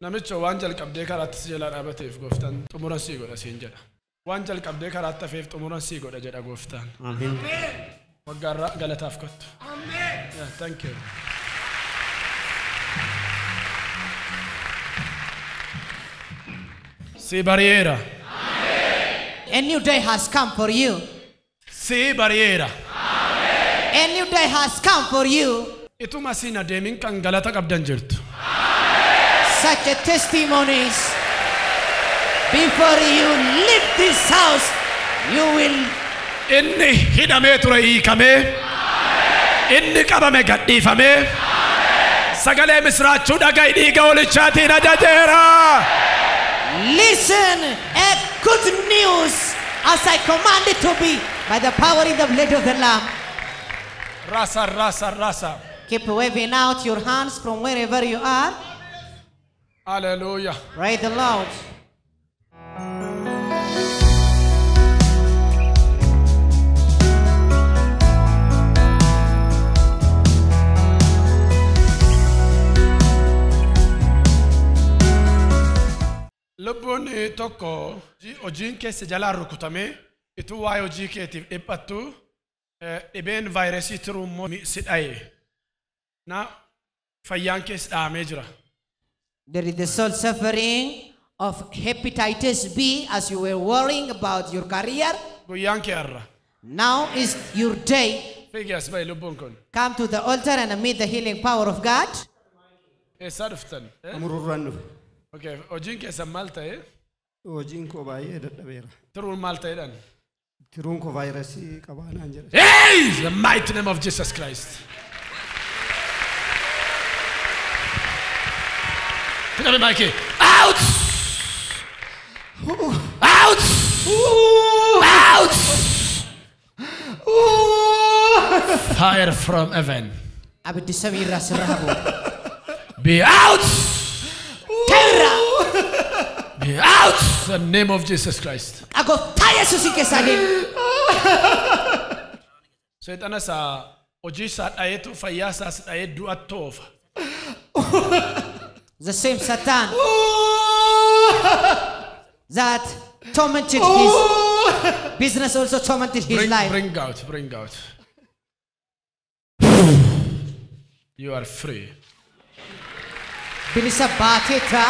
Namicha waan jalqabdee karaatti si jalaa dhaabateef gooftaan xumura sii godha siin jedha. Waan jalqabdee karaatti hafeef xumura sii godha jedha gooftaan. Ameen. Waggaarraa galataaf kottu. Ameen. Yeah, thank you. Si bari'eera. A new day has come for you. Si bari'eera. A new day has come for you. Ituma siin adeemin kan galata qabdan jirtu. Such a testimonies. Before you leave this house, you will. Inni hidhamee ture hiikamee. Inni qabame gadhiifamee. Sagalee misraachuu dhaga'i dhiiga holichaatiin ajajeera. Listen, a good news as I command it to be by the power in the blood of the Lamb. Rasa, rasa, rasa. Keep waving out your hands from wherever you are. Hallelujah. Praise the Lord. Lubbuun tokko hojiin keessa jalaa rukutamee ituu waa'ee hojii keetiif dhiphattu dhibeen vaayirasii tiruu immoo si dha'e. Na fayyaan keessa dhahamee jira. There is the soul suffering of hepatitis B as you were worrying about your career. Guyyaan kee har'a. Now is your day. Fiigi as ba'i lubbuun kun. Come to the altar and meet the healing power of God. Eessaa dhuftan? Amururraan dhufe. Okay, hojiin keessan maal ta'e? Hojiin koo baay'ee dadhabeera. Tiruun maal ta'edhaan? Tiruun koo vaayirasii qabaa naan jedhe. Hey! The mighty name of Jesus Christ. Pick up Mikey. Out! Out! Out! Fire from heaven. Abiddi samii irraa sirra haa bu'u. Be out! Terra! Be out! The name of Jesus Christ. Gooftaa Yesuusin keessaa deemi. Seexana isaa hojii isaa dhayeetu fayyaa isaas dhayee du'atti oofa. The same Satan that tormented his business also tormented his life. Bring out, bring out. You are free. Bilisa baateeta.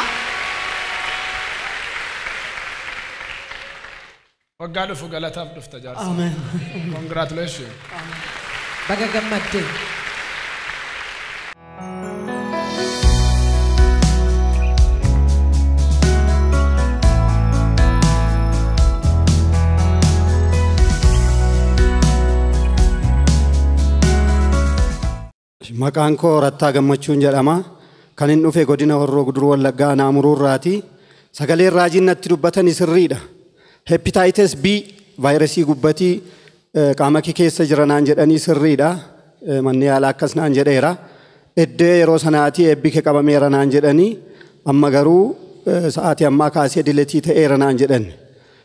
Waggaa dhufu galataaf dhufta jaarsa. Ameen. Congratulations. Baga gammadde. Maqaan koo Rattaa Gammachuun jedhama. Kan hin dhufe godina Horroo Guduruu Wallaggaa Naamuruurraati. Sagaleen raajiin natti dubbatani sirriidha. Hepatitis B vaayirasii gubbatii qaama kee keessa jira naan jedhanii sirriidha. Manni yaalaa akkas naan jedheera. Eddee yeroo sanaatii eebbi kee qabameera naan jedhanii amma garuu sa'aatii ammaa kaasee diletii ta'eera naan jedhan.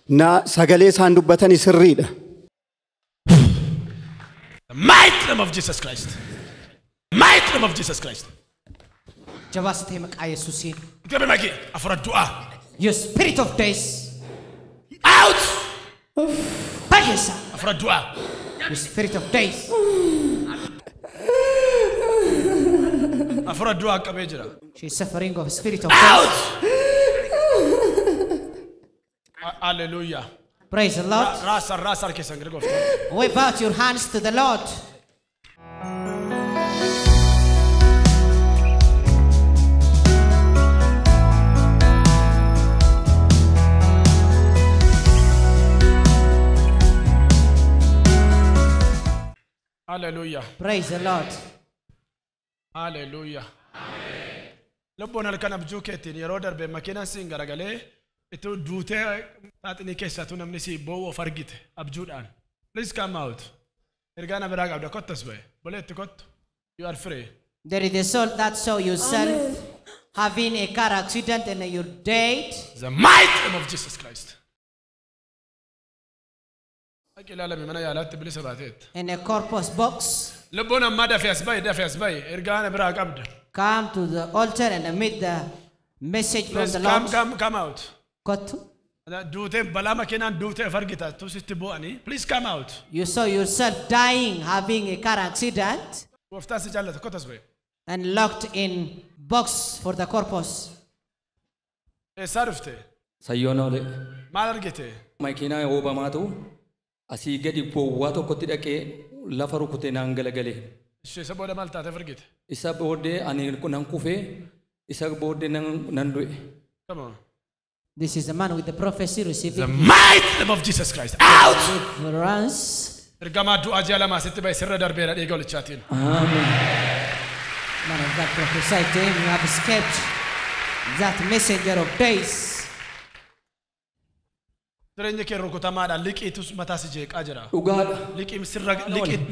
Na sagalee isaan dubbatani sirriidha. The mighty name of Jesus Christ. Mighty name of Jesus Christ. Jabaas ta'e maqaa Yesuusiin. Gabe Maki, afura du'a. Your spirit of death. Out! Bageessa. Afura du'a. Your spirit of death. Afura du'a qabee jira. She is suffering of spirit of Out! death. Hallelujah. Praise the Lord. Rasa, rasa harka keessan gara gooftaa. Wave out your hands to the Lord. Hallelujah. Praise the Lord. Hallelujah. Lubbuun halkan abjuu keetiin yeroo darbe makiinaan siin garagalee itti duutee saaxinii keessattuu namni si boo'u of argite abjuudhaan. Please come out. Ergaa na biraa qabda kottas ba'e. Boleetti kottu. You are free. There is a soul that saw yourself having a car accident and you're dead. The might name of Jesus Christ. Dhaqi ilaalame mana yaalaatti bilisa baateetta. In a corpus box. Lubbuun ammaa dafee as ba'i dafee as ba'i ergaa na biraa qabda. Come to the altar and meet the Message from Please the come, Lord. come, come out. Kottu. Duutee balaa makiinaan duutee of argita. Tu sitti bu'anii. Please come out. You saw yourself dying, having a car accident, Gooftaan si jaallata. Kottu as ba'i. and locked in box for the corpus. Eessaa dhufte? Sayyoon oole. Maal argite? Makiinaa oobamaatu asii gadi gowwaa tokkotti dhaqee lafa rukutee naan galagale. Ishee isa booda maal taatee of argite? Isa booddee ani nan kufee isa booddee nan du'e. Come on. This is the man with the prophecy The receiving mighty name of Jesus Christ. Out! deliverance. Ergamaa du'aa ji'a lamaa sitti ba'e sirra darbeera dhiiga olichaatiin. Ameen. Man of God prophesied to him, you have escaped that messenger of days. Jireenya kee rukutamaadha. Liqiitus mataa si jeeqaa jira. Dhugaadha. Liqii sirra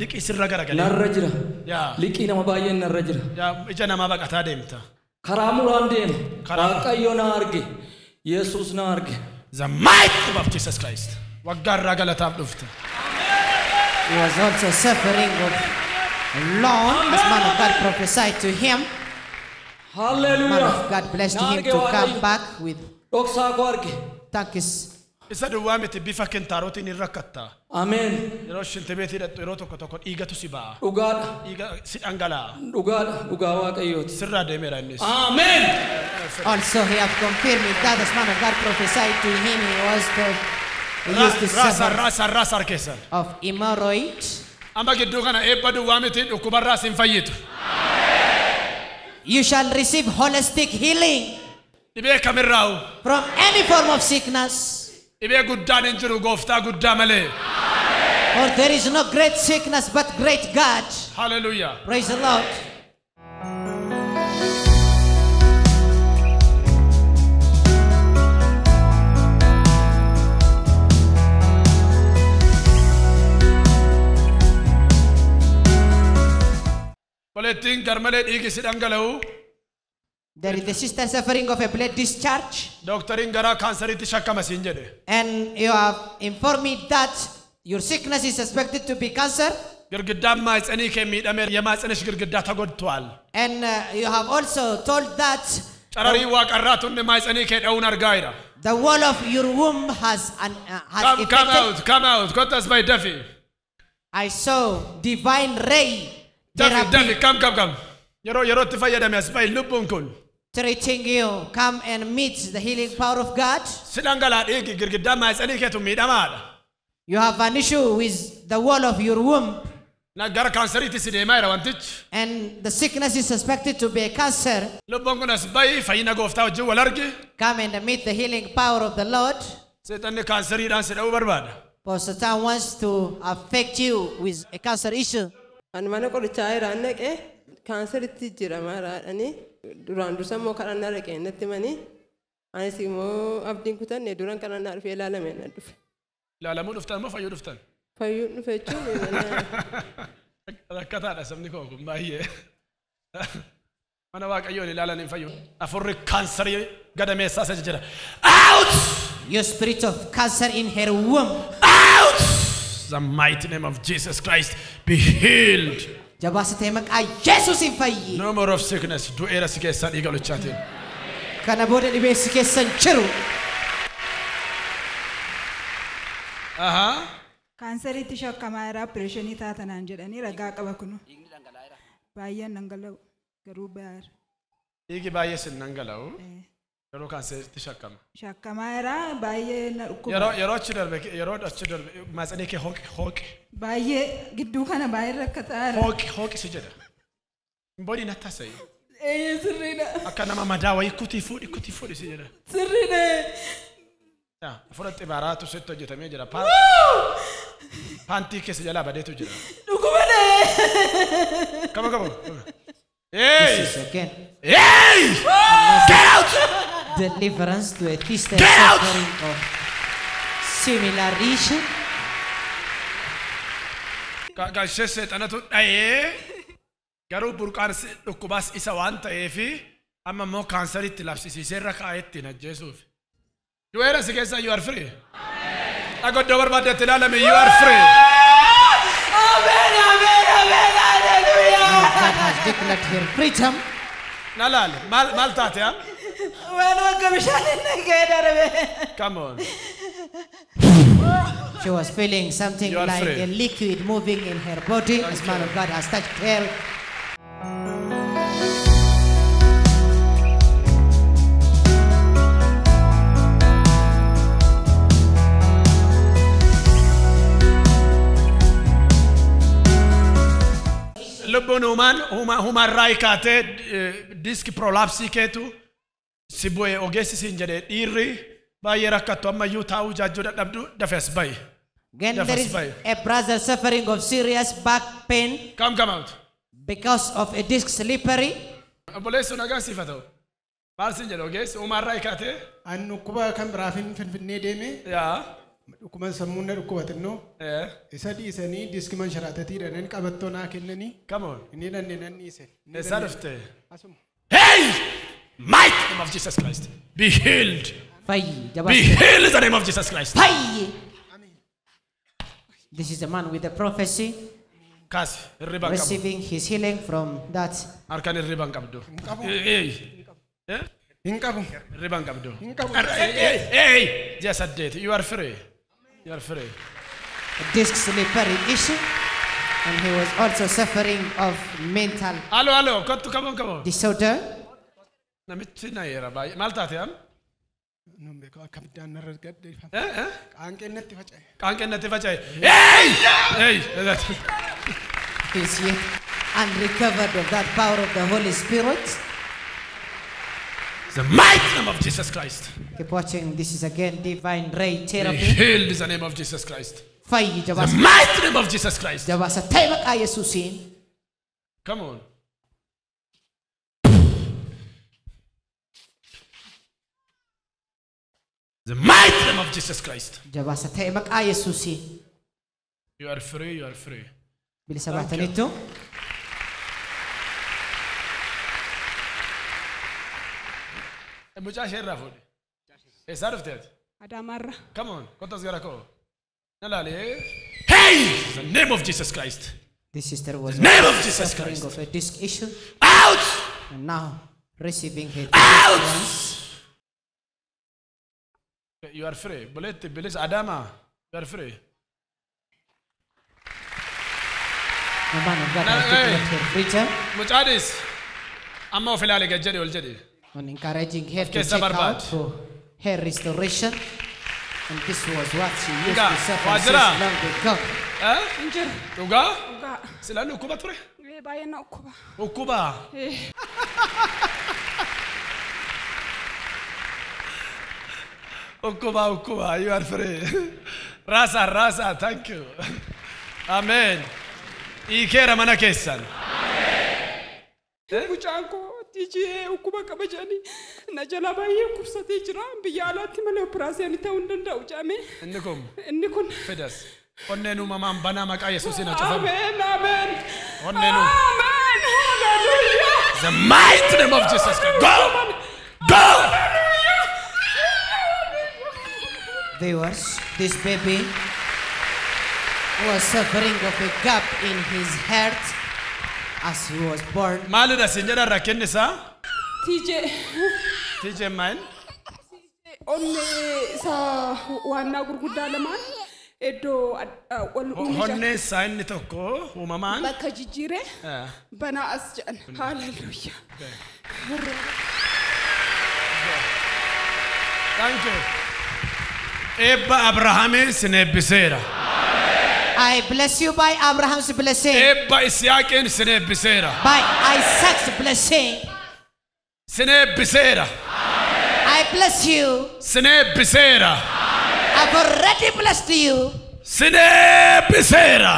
liqii sirra garagalee. Narra jira. Yaa. Liqii nama baay'een narra jira. Yaa ija namaa baqataa deemta. Karaa muraan deema. Karaa- Waaqayyo na arge. Yesuus na arge. The mighty name of Jesus Christ. Waggaa irraa galataaf dhufte. He was also suffering of loan, as man of God prophesied to him. Man Hallelujah. of God blessed Na him arge to come Waaqayyo. back with Dhoksaa koo arge. thanks. Isa duwwaa miti bifa kintaarotiin hin rakkatta. Ameen. Yeroo shintibeetii hidhattu yeroo tokko tokko dhiigatu si ba'a. Dhugaadha. Dhiiga si dhangala'a. Dhugaadha. Dhugaa Waaqayyooti. Sirraa deemeera innis. Ameen. Also, he have confirmed that as man of God prophesied to him, he was the he used to Raasa suffer raasa raasa harkeessan. of hemorrhoid. Amma gidduu kana eebba duwwaa miti dhukkubarraas hin fayyitu. You shall receive holistic healing Dhibee kamirraa'u. from any form of sickness. Dhibee guddaan hin jiru gooftaa guddaa malee. For there is no great sickness but great God. Hallelujah. Praise the Lord. Kolettiin garmalee dhiigi si dhangala'u. There is the sister suffering of a blood discharge, Doktariin garaa kaansariitti shakkama siin jedhe. and you have informed me that your sickness is suspected to be cancer, Girgiddaan ማህፀንህ kee miidhamee የማህፀንሽ ግድግዳ ተጎድቷል። and you have also told that Cararii waaqarraa tunni ማህፀንህ kee dha'uun argaa jira. the wall of your womb has an has Come, come affected. out, come out. Kottu as ba'i dafi. I saw divine ray Dafi, therapy dafi, come, come, come. Yeroo yerootti fayyadame as ba'i lubbuun kun. treating you. Come and meet the healing power of God. Si dhangalaa dhiigi girgiddaan ማህፀንህ keetu miidhamaadha. You have an issue with the wall of your womb, Na gara kaansariitti si deemaa jira wantichi. and the sickness is suspected to be a cancer. Lubbuun kun as ba'i fayyina gooftaa wajjin wal argi. Come and meet the healing power of the Lord. Seexanni kaansariidhaan si dha'uu barbaada. For Satan wants to affect you with a cancer issue. Ani mana qorichaa irraan dhaqee kaansaritti jijjiiramaa raadhanii duraan dursa immoo kadhannaa dhaqee natti himanii anis immoo abdiin kutanne duraan kadhannaa dhufee ilaalame na dhufe. Ilaalamuu dhuftan moo fayyuu dhuftan? Fayyuun dhufe jechuun mana Rakkataadha sabni koo kun baay'ee. Mana Waaqayyoon ilaalan hin fayyu. Afurri kaansarii gadameessaa isa jira. Out! Your spirit of cancer in her womb. Out! The mighty name of Jesus Christ be healed. Jabaasitee maqaa Yesuusiin fayyi. No more of sickness. Du'eera si keessaa dhiiga olichaatiin. Kana booda dhibeen si keessa hin jiru. Ahaa. Kaansariitti shakkamaa jira opereeshinii taatanaan jedhanii ragaa qaba kunu. Baay'een dhangala'u garuu baay'eera. Dhiigi baay'ee sin dhangala'u. Yeroo kaansariitti shakkama. Shakkamaa jira baay'ee na dhukkuba. Yeroo achi darbe yeroo achi darbe maatsanii kee hooqi hooqi Baay'ee gidduu kana baay'ee rakkataa jira. hooqi hooqi si jedha. Hin boodii natti haasa'e. Eeyyee sirriidha. Akka nama madaa wayii kutii fuudhi kutii fuudhi si jedha. Sirriidha. Yaa afura xibaaraatu sitti hojjetamee jira. Paantii keessa jalaa badeetu jira. Dhukkubadha. Kama kama. Hey! This is again Hey! Get out! deliverance to a sister Get out! suffering of similar issue. Galshee seexanatu dha'ee garuu burqaan dhukkubaas isa waan ta'eefi amma immoo kaansaritti labsisiisee irra kaa'ee ittiin ajjeesuuf. Du'eera si keessa you are free. Dhagoddoo barbaaddetti ilaalame you are free. Ameen ameen ameen haleluuyaa. God has declared her freedom. Na laale maal maal taate haa? Come on. She was feeling something like free. A liquid moving in her body. This man of God has touched her. Lubbuun human human rai kaatee disk prolapsii keetu si bu'ee ogeessi siin jedhee dhiirri baay'ee rakkattu ammayyuu taa'uu jaajjuu dadhabdu dafes ba'i. Again, there is a brother suffering of serious back pain. Come out. Because of a disc slippery. Obboleessu nagaa siif haa ta'u. Maal siin jedhe ogeessi human rai kaatee? An dhukkuba kan biraafin Finfinnee deeme. Yaa. Dhukkuba sammuun na dhukkubatinno. Isa dhiisanii diskii mansharatatii dhanneen qabattoo naa kennanii. Come on. Inni dhanneen nan dhiise. Eessaa dhufte? Hey! Might name of Jesus Christ. Be healed. Fayyi. Be healed in the name of Jesus Christ. Fayyi. This is the man with the prophecy. Kaasi hirriba hin qabu. Receiving his healing from that. Harkaan hirriba hin qabdu. Hin qabu. Hirriba hin qabdu. Hin qabu. Hey! Ji'a 8. You are free. You are free. A disc slippery issue, and he was also suffering of mental. Hello, kottu, come on. Disorder. Namichi na yeera baay'ee. Maal taate am? Nun beeku akka biddaan narra gadde. Qaanqeen natti faca'e. Qaanqeen natti faca'e. Hey! Hey! He's yet unrecovered of that power of the Holy Spirit. The mighty name of Jesus Christ. Keep watching. This is again divine ray therapy. Be healed in the name of Jesus Christ. Fayyi The mighty name of Jesus Christ. Jabaasa ta'e maqaa Yesuusiin. Come on. The mighty name of Jesus Christ. Jabaasa ta'e maqaa Yesuusiin. You are free, you are free. Bilisa baataniittu. Mucaa ishee irraa fuudhe. Eessaa dhufte ati? Adaamaarra. Come on, kottas gara koo. Na laali. Hey! The name of Jesus Christ. This sister was the name of Jesus suffering Christ. Of a disc issue. Out! And now receiving her out! Deliverance. You are free. Buletti, bilis Adama. You are free. The man of God has declared her freedom. Mucaadis. Amma of ilaali gad jedhi ol jedhi. On encouraging her to Keessa check barbaad. out for her restoration. And this was what she used Dhugaa, to suffer waajjira. since long ago. Eh? Hin jiru. Dhugaa? Dhugaa. Silaan dhukkuba ture? Baay'ee na dhukkuba. Dhukkuba. Dhukkuba, dhukkuba. You are free. Rasa, rasa. Thank you. Amen. Hiikeera mana keessan. Mucaan koo TGA dhukkuba qaba jedhanii na jalaa baay'ee dhukkubsatee jira. Biyya alaatti malee operaasiyoonii ta'uu hin danda'u jedhamee. Inni kun Inni kun. fidas. Onneen uumamaan banaa maqaa Yesuusiin haa cufamu. Ameen, ameen. Onneen uumamaan. Ameen. Hallelujah. The mighty name of Jesus Christ. Go! Go! Viewers, this baby was suffering of a gap in his heart as he was born. Maalidha siin jedhan rakkinni isaa? TJ. TJ maal? Onnee isaa waannaa gurguddaa lamaan iddoo wal uume jira. Onnee isaa inni tokko uumamaan. Bakka jijjiiree banaa as jedhan. Hallelujah. Thank you. Eebba Abrahaamiin sin eebbiseera. I bless you by Abraham's blessing. Eebba Isiyaaqiin sin eebbiseera. By Isaac's blessing. Sin eebbiseera. I bless you. Sin eebbiseera. I've already blessed you. Sin eebbiseera.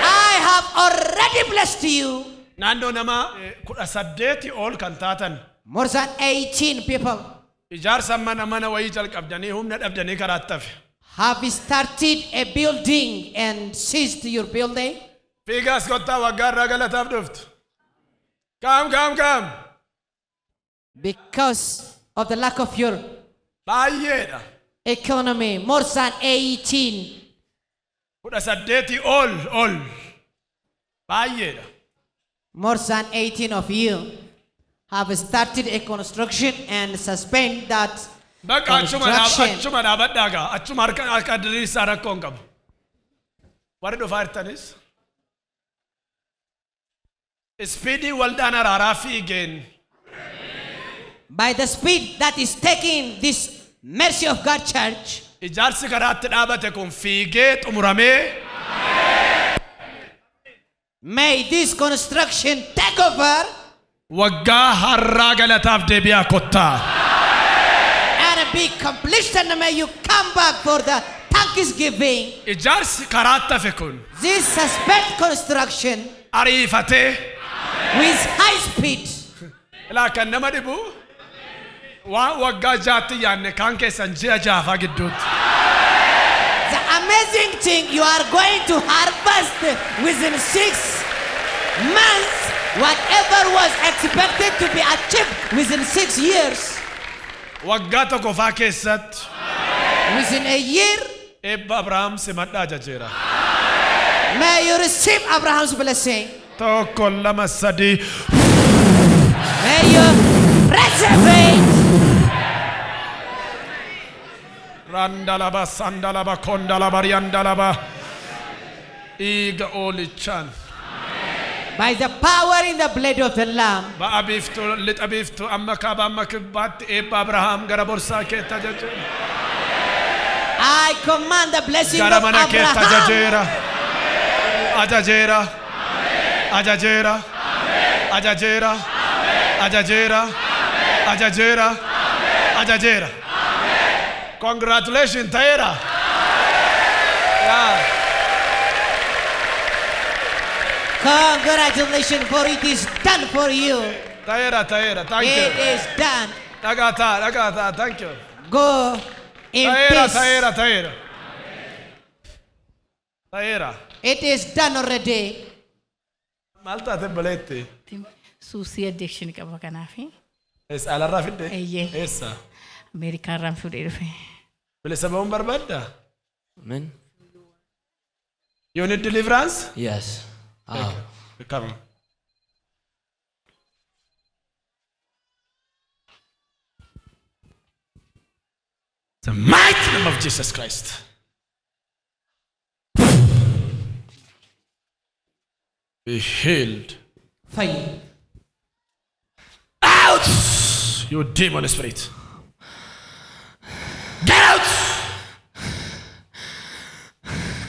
I have already blessed you. Naannoo nama 18 ol kan taatan. More than 18 people. Ijaarsa mana wayii jalqabdanii humna dhabdanii karaatti hafe. Have started a building and seized your building. Fiigaas kottaa waggaa irraa galataaf dhuftu. Come, come, come. Because of the lack of your Baay'eedha. economy, more than 18. 18 ol ol. Baay'eedha. More than 18 of you have started a construction and suspend that construction. Achuma dhaabadhaa gaa. Achuma harka diriirsaa rakkoo hin qabu. Warri dhufaa jirtanis. Speedii waldaan araaraa fiigeen. By the speed that is taking this Mercy of God Church, Ijaarsi karaatti dhaabate kun fiigee xumuramee. May this construction take over. Waggaa har'aa galataaf deebi'aa kottaa. And be completed, and may you come back for the thanksgiving. Ijaarsi karaatti hafe kun. This suspect construction. Ariifatee. With high speed. Ilaa kan nama dhibu waan waggaa jaatti yaadne kaan keessan ji'a jaafaa gidduutti. The amazing thing, you are going to harvest within 6 months whatever was expected to be achieved within 6 years. Waggaa tokko faa keessatti. Within a year. Eebba Abrahaam simadhaa ajajeera. May you receive Abraham's blessing. Tokko lama sadii. May you receive it. Randalaba sandalaba kondalaba riandalaba. Dhiiga oolichaan. By the power in the blood of the Lamb. Ba'a biiftuu lixa biiftuu amma kaaba amma kibbaatti eebba Abrahaam gara borsaa keetti ajajeera. I command the blessing Gara of mana keetti Abraham. ajajeera. Ajajeera. Ajajeera. Ajajeera. Ajajeera. Ajajeera. Ajajeera. Congratulations, ta'eera. Yeah. Congratulations, for it is done for you. Ta'eera, ta'eera. Thank you. It is done. Dhagaataa, dhagaataa. Thank you. Go in Ta'eera, peace. ta'eera, ta'eera. Ta'eera. It is done already. Maal taate baleetti? Suusii addiction qaba kanaafi. Eessa alarraa fidde? Eeyyee. Eessa? Ameerikaarraan fuudhee dhufe. Bilisa ba'uun barbaaddaa? Amen. You need deliverance? Yes. Ah. Come. The mighty name of Jesus Christ. Be healed. Fire. Out! You demon spirit. Get out!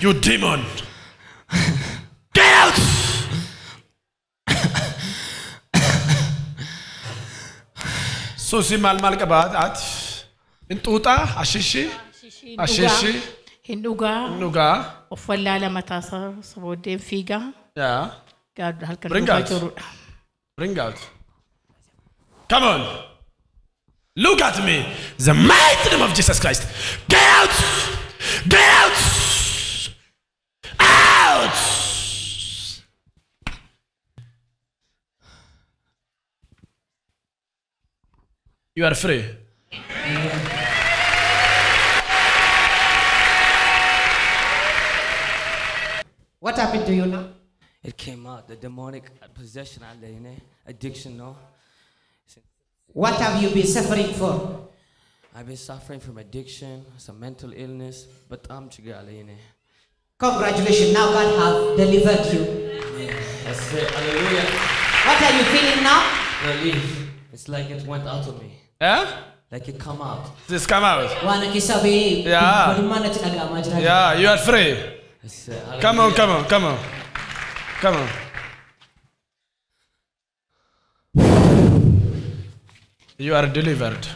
You demon. Get out! Suusii maal maal qabaa ati? Hin xuuxaa? Ashishi? Ashishi? Hin dhugaa. Hin dhugaa. Of wallaala mataa isaa booddeen fiigaa. Yeah. Halkan Bring dhugaa out. jirudha. Bring out. Come on. Look at me. The mighty name of Jesus Christ. Get out! Get out! Out! You are free. What happened to you now? It came out, the demonic possession, addiction, no? What have you been suffering for? I've been suffering from addiction, some mental illness, but I'm together. Congratulations, now God have delivered you. Yeah, that's it, hallelujah. What are you feeling now? Relief. It's like it went out of me. Yeah? Like it come out. This come out. Yeah. Yeah, you are free. That's it. Come on, come on, come on. Come on. You are delivered.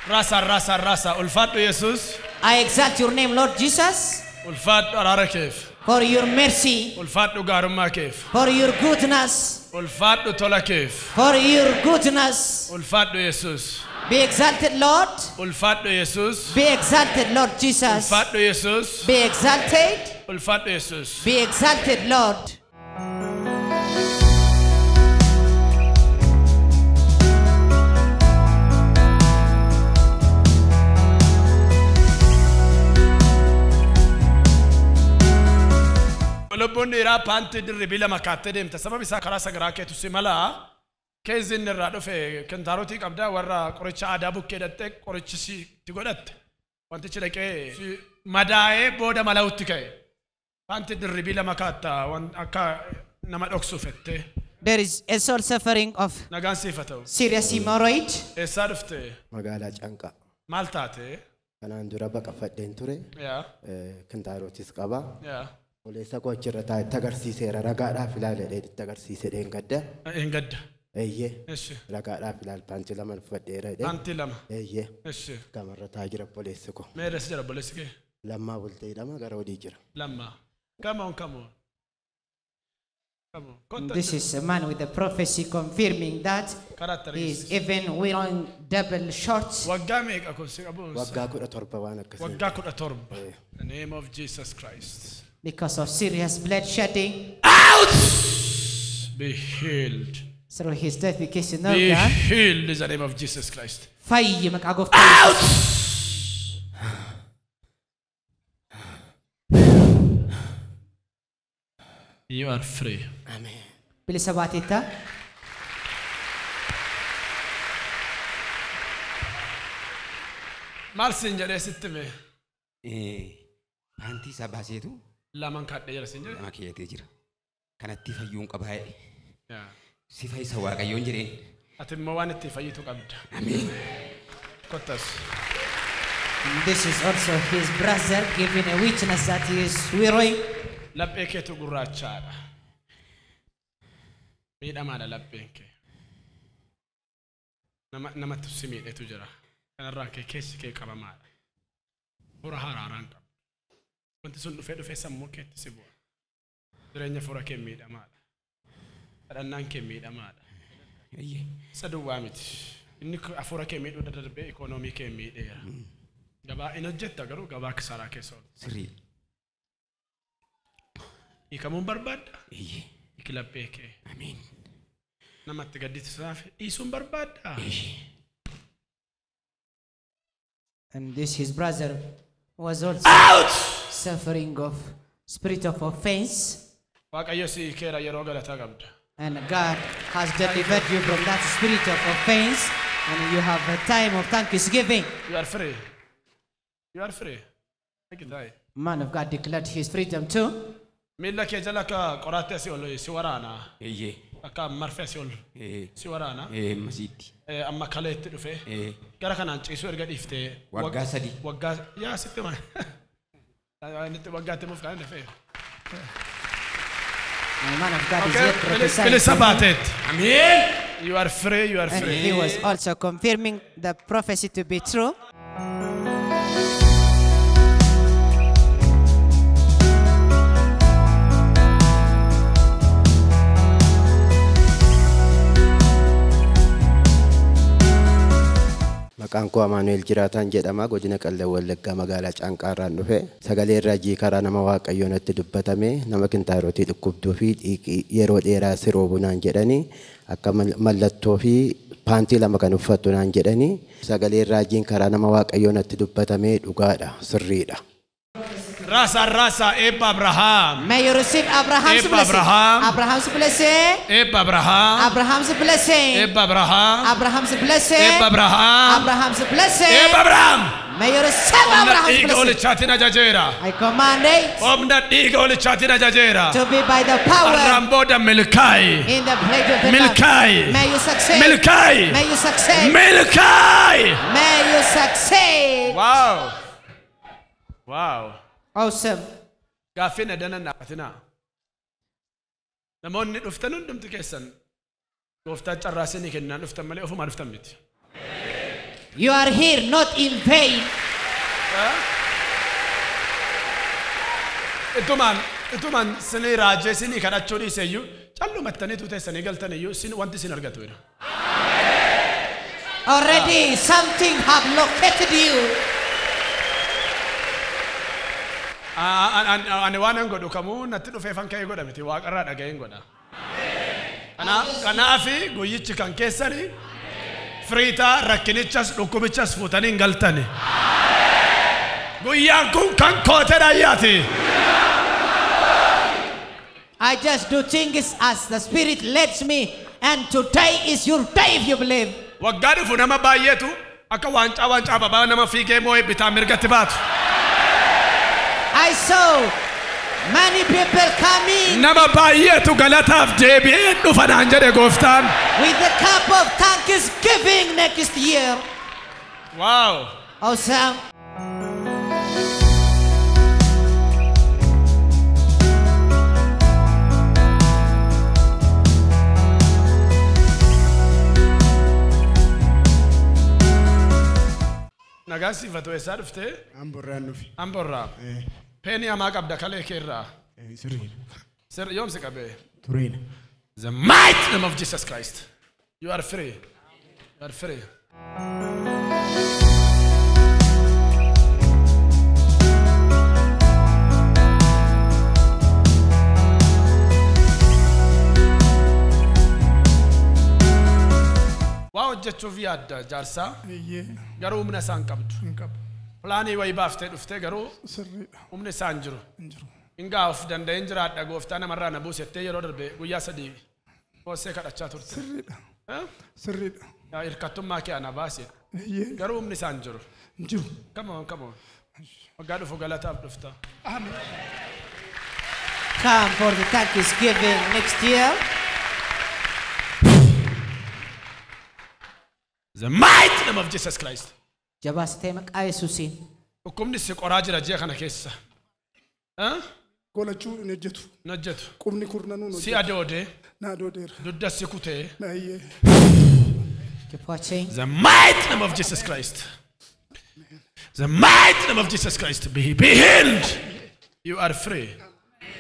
Rasa, rasa, rasa. Ulfaadhu Yesus. I exalt your name, Lord Jesus. Ulfaadhu araara keef. For your mercy. Ulfaadhu gaarummaa keef. For your goodness. Ulfaadhu tola keef. For your goodness. Ulfaadhu Yesus. Be exalted, Lord. Ulfaadhu Yesus. Be exalted, Lord Jesus. Ulfaadhu Yesus. Be exalted. Ulfaadhu Yesus. Be exalted, Lord. Lubbuun dhiiraa paantii dirribii lama kaattee deemta. Sababa isaa karaa sagaraa keetu si malaa. Keezin irraa dhufe kentaarotii qabdaa warra qoricha aadaa bukkee hidhattee qorichi sitti godhatte. Wantichi dhaqee madaa'ee booda mala'utti ka'e. Paantii dirribii lama kaatta akka nama dhoksuuf jettee. There is a soul suffering of Nagaan siif haa ta'u. serious hemorrhoid. Eessaa dhufte? Magaalaa Canqaa. Maal taate? Kanaan dura baqafadheen ture. Yaa. Kintaarotis qaba. Yaa. Oleessa koo achirra taa'e itti agarsiiseera. Ragaadhaaf ilaalee itti agarsiise dheengadda. Dheengadda. Eeyyee. Eshi. Ragaadhaaf ilaal paantii lama uffadheera jedhee. Paantii lama. Eeyyee. Eshi. Gamarra taa'ee jira obboleessi koo. Meeres jira obboleessi kee? Lammaa bultee jedhama gara olii jira. Lammaa. Come on, come on. Come on. Kottu This is a man with a prophecy confirming that he is even wearing double shorts. Waggaa meeqa kun si qabu? Waggaa 17 waan akkasii. Waggaa 17. The name of Jesus Christ. Because of serious blood shedding. Out! Be healed. Through his death, because in Be organ. healed in the name of Jesus Christ. Fayyi maqaa gooftaa Out! You are free. Amen. Bilisa baateetta. Maal siin jedhee sitti hime? Paantii isaa baaseetu Lamaan kaadhee jira siin jedhe? Lama keeyyatee jira. Kanatti fayyuun qaba jedhe. Yaa. Si fayyisa Waaqayyoon jedheen. Ati immoo waan itti fayyitu qabda. Ameen. Kottas. This is also his brother giving a witness that he is wearing. Laphee keetu gurraachaadha. Miidhamaadha lapheen kee. Nama namatti si miidhetu jira. Kanarraan kee keessi kee qabamaadha. Fura haraaraan qaba. Wanti sun dhufee dhufee sammuu keetti si bu'a. Jireenya fura kee miidhamaadha. Kadhannaan kee miidhamaadha. Isa duwwaa miti. Inni hafuura kee miidhuu daddarbee ikoonoomii kee miidheera. Gabaa in hojjetta garuu gabaa kisaaraa keessa oolu. Sirrii. Hiikamuun barbaadda? Hiiki laphee kee. Ameen. Namatti gaddisiisuudhaaf dhiisuun barbaadda? And this his brother was also suffering of spirit of offense. Waaqayyo si hiikeera yeroo galataa qabda. And God has delivered you from that spirit of offense, and you have a time of thanksgiving. You are free. You are free. Take it away. Man of God declared his freedom too. Miilla kee jala akka qoraattii asii ol si waraana. Eeyyee. Akka marfee asii ol si waraana. Masiitti. Amma kaleetti dhufe. Gara kanaan ciisuu erga dhiiftee. Waggaa 3. Waggaa yaa sitti mana. Waggaatti muuf kan dhufe. The man of God is yet prophesying. Bilisa baateetti. Ameen. You are free, you are And free. he was also confirming the prophecy to be true. Maqaan koo Amaanu'el Jiraataan jedhama. Godina Qellem Wallaggaa magaalaa Caanqaarraan dhufe. Sagalee raajii karaa nama Waaqayyoon natti dubbatame nama kintaarotii dhukkubduu fi dhiiqii yeroo dheeraa si roobu naan jedhanii akka mallattoo fi paantii lama kan uffattu naan jedhanii sagalee raajiin karaa nama Waaqayyoon natti dubbatame dhugaadha, sirriidha. Rasa rasa eebba Abrahaam. May you receive Abraham's Eebba blessing. Abrahaam. Abraham's blessing. Eebba Abrahaam. Abraham's blessing. Eebba Abrahaam. Abraham's blessing. Eebba Abrahaam. Abraham's blessing. Eebba Abrahaam. May you receive Humna Abraham's dhiiga blessing. olichaatiin ajajeera. I command it Humna dhiiga olichaatiin ajajeera. to be by the power Har'aan booda milkaa'i. in the place of the Lord. Milkaa'i. May you succeed. Milkaa'i. May you succeed. Milkaa'i. May you succeed. Wow. Wow. Awesome. Gaaffiin adana naafatinaa. Namoonni dhuftan hundumti keessan gooftaan carraa isinii kennaan dhuftan malee ofumaa dhuftan miti. You are here not in vain. Itumaan isinii raajee isinii kadhachuu dhiise iyyuu callumattanii tuuteessanii galtan iyyuu isin wanti isin argatu jedha. Already something have located you. Ani waan an godhu kamuu natti dhufee fan ka'ee godha miti waaqarraa dhaga'een godha. Kanaafi guyyichi kan keessanii firiitaa rakkinichas dhukkubichas fuutanii hin galtani. Guyyaan kun kan kootedha ayyaati. I just do things as the Spirit leads me, and today is your day if you believe. Waggaa dhufu nama baay'eetu akka waancaa waancaa babaa nama fiigee moo'ee bitaa mirgatti baatu. I saw many people coming Nama baay'eetu galataaf deebi'ee dhufa naan jedhe gooftaan. with the cup of thanksgiving next year. Wow. Awesome. Nagaan siifatu eessaa dhuftee? Amborraan dhufe. Amborraa. Peenii hamaa qabda kalee keerraa. Sirriidha. Sir yoom si qabee? Tureera. The mighty name of Jesus Christ. You are free. You are free. Waa hojjechuuf yaadda jaarsaa garuu humna isaan qabdu. Pilaanii wayii baaftee dhuftee garuu humni isaa hin jiru. Hingaa of danda'een jiraadha gooftaa namarraa na buusettee yeroo darbe guyyaa 3 boossee kadhachaa turte. Sirriidha. Sirriidha. Yaa hirkattummaa kee ana baase. Garuu humni isaa hin jiru. Hin jiru. Come on, come on. Waggaa dhufu galataaf dhufta. Ameen. Come for the thanksgiving next year. The mighty name of Jesus Christ. Jabaastee maqaa Yesuusiin. Dhukkubni si qoraa jira ji'a kana keessa. Golachuu hin hojjetu. Hin hojjetu. Qubni kurnanuu hin Si hojjetu. adoodee. Na adoodeera. Dugda si kutee. Naayyee. Keep watching. The mighty name of Jesus Christ. The mighty name of Jesus Christ. Be healed. You are free.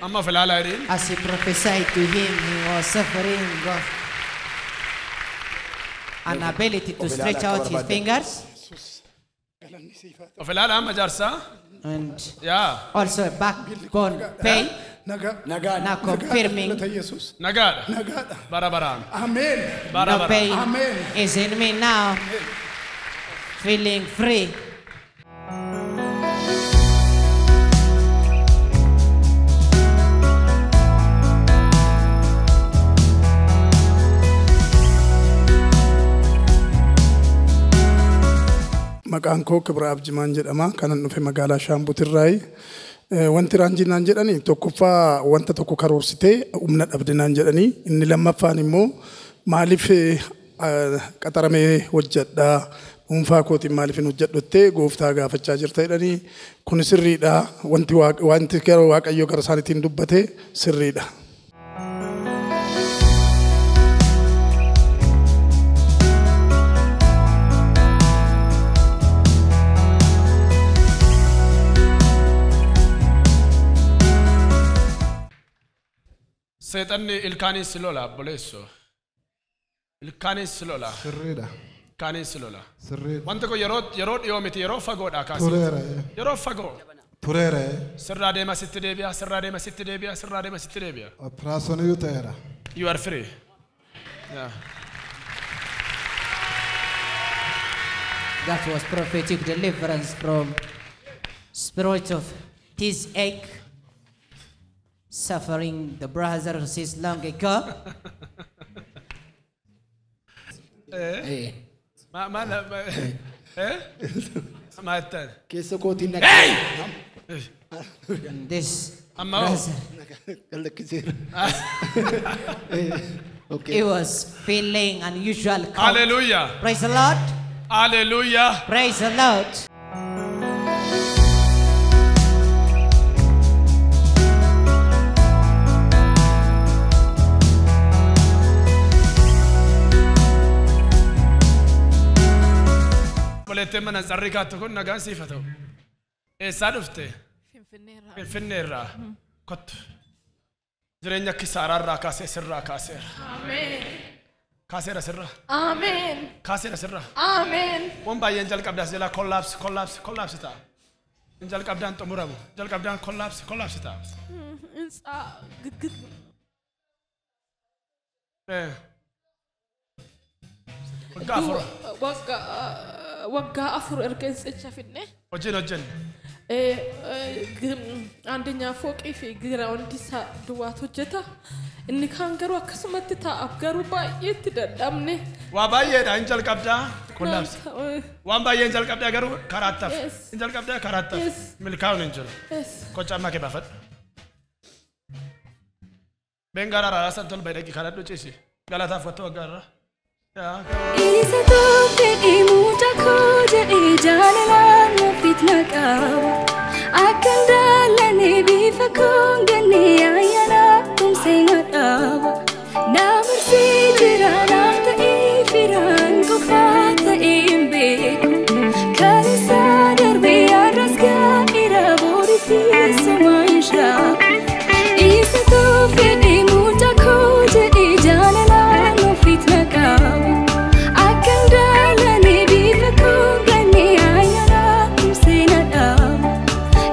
Amma of ilaalaa jedheen. As he prophesied to him, he was suffering of an ability to stretch out his fingers. Of ilaalaa amma jaarsaa. And Yeah. also a backbone pain. Nagaa. Now confirming Nagaadha. Nagaadha. Bara baraan. Ameen. Bara no baraan. pain Amen. is in me now. Feeling free. Maqaan koo Kibraa Abjimaan jedhama. Kanan dhufe magaalaa Shaambutirraayi. Wanti raanjinaan jedhanii tokkoffaa wanta tokko karoorsitee humna dhabdinaan jedhanii inni lammaffaan immoo maaliif qaxaramee hojjedhaa dhuunfaa kootiin maaliif hin hojjedhuttee gooftaa gaafachaa jirta jedhanii kun sirriidha. Wanti gara Waaqayyoo gara isaaniitiin dubbate sirriidha. Seexanni ilkaaniin si lola obboleessoo. Ilkaaniin si lola. Sirriidha. Ilkaaniin si lola. Sirriidha. Wanti kun yeroo dhiyoo miti yeroo fagoodhaa kaasee. Tureera. Yeroo fagoo. Tureera. Sirraa deema sitti deebi'a, sirraa deema sitti deebi'a, sirraa deema sitti deebi'a. Operaasyoonii ta'eera. You are free. Yeah. That was prophetic deliverance from spirit of toothache, suffering the brother since long ago. Ma ma eh? Ma jettan? Keessa kootiin Hey! And this Amma hoo? brother, Gallakkiseera. he was feeling unusual cold. Hallelujah. Praise the Lord. Hallelujah. Praise the Lord. Obboleettiin mana tsarrii kaattu kun nagaan siif haa ta'u. Eessaa dhufte? Finfinneerraa. Kottu. Jireenya kisaaraarraa kaasee sirraa kaaseera. Ameen. Kaaseera sirraa. Ameen. Kaaseera sirraa. Ameen. Waan baay'een jalqabdaas jalaa kollaapsi kollaapsi kollaapsi ta'a. Hin jalqabdaan xumuramu. Jalqabdaan kollaapsi kollaapsi ta'a. Insaa gigig. Waggaa 4. Waggaa 4 erga insicha fidne. Hojiin hojjenne. Andeenya fooqii fi giraawundi isaa duwwaatu hojjeta. Inni kaan garuu akkasumatti taa'aaf garuu baay'eetti dadhabne. Waa baay'eedha hin jalqabdaa kollaabsi. Waan baay'ee hin jalqabdaa garuu karaatti hafe. Hin jalqabdaa karaatti hafe. Milkaa'uun hin jiru. Kocha ammaa kee baafadhu. Beengaara raasaa tolba dhaqi kadhadhu ciisi. Galataaf wattu waggaarra. Isa tuffee mucaa koo jedhee jaalalaan ofiit na qaba. Akkan daallanee bifa koon gannee ayyaana tumsee na dhaaba. Na marsee jira naaf ta'ee firaan qofaa ta'ee hin beeku. Kan isaa darbee har'as gaa'ira boori fi sumaa hin shaaku. Isa tuffee mucaa koo jedhee jaalalaan ofiit na qaba. Akkan daallanee bifa koon gannee ayyaana tumsee na dhaaba.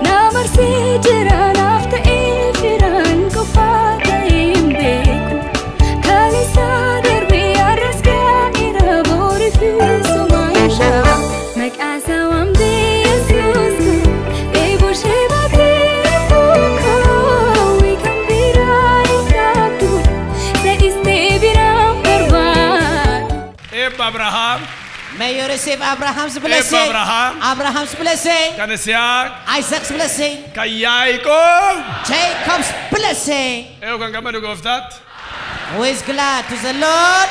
Na marsee jira naaf ta'ee firaan qofaa ta'ee hin beeku. Kan isaa darbee har'as gaa'ira boori fi sumaa hin shaaku. Maqaa isaa waamtee Yesuus koo eeboo ishee baatee koo kan biraa hin qabdu sadistee biraan barbaadu. Eebba Abrahaam. May you receive Abraham's blessing. Abraham. Abraham's blessing. Kan Isihaaq. Isaac's blessing. Kan Yaaqoob. Jacob's blessing. Eeyyuu kan gammadu gooftaatti. Who is glad to the Lord?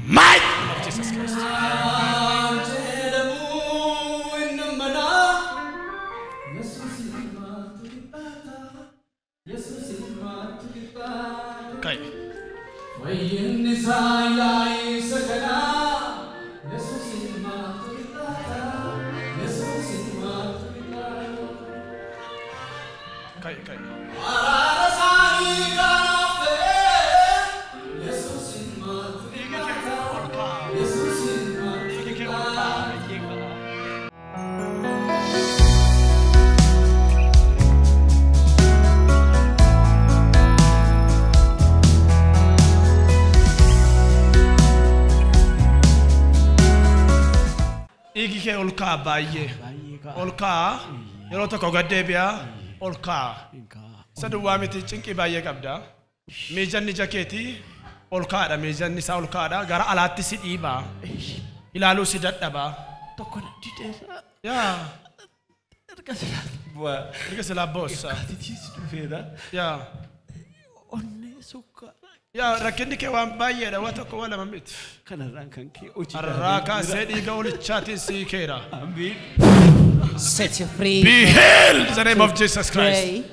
Might of Jesus Christ. Okay. Okay, okay. Dhiigi kee ol ka'a baay'ee. Ol ka'a. Yeroo tokko gad deebi'a. Ol ka'a. Isa duwwaa miti cinqii baay'ee qabda. Miijanni ija keetii ol ka'aadha. Miijanni isaa ol ka'aadha. Gara alaatti si dhiiba. Ilaaluu si dadhaba. Tokko na dideera. Yaa. Erga silaa bu'aa. Erga silaa boossa. Kaatitiis dhufeera. Yaa. Onnee sukkaara. Yaa rakkinni kee waan baay'eedha. Waa tokko waa lama miti. Kanarraan kan kee hojii Har'aa kaasee dhiiga olichaatiin sii keera. Amiin. Set you free. Be healed in the name of Jesus Christ. Pray.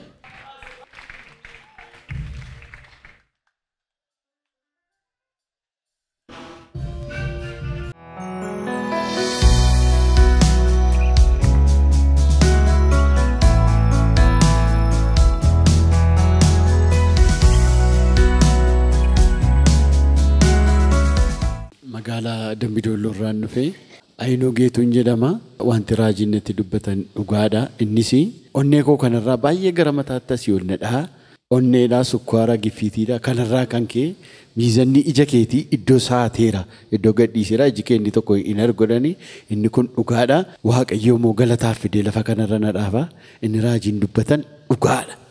Magaalaa Dambidolloo irraan dhufe Ayinoo Geetuun jedhama. Wanti raajiin natti dubbatan dhugaadha. Innis onnee koo kanarraa baay'ee gara mataatti asii ol na dhaha. Onneedhaa, sukkaara, giffiitiidha. Kanarraa kan ka'e miizanni ija keetii iddoo saateera. Iddoo gadhiiseera. Iji kee inni tokko hin argodhani. Inni kun dhugaadha. Waaqayyo immoo galataaf fidee lafa kanarra na dhaafa. Inni raajiin dubbatan dhugaadha.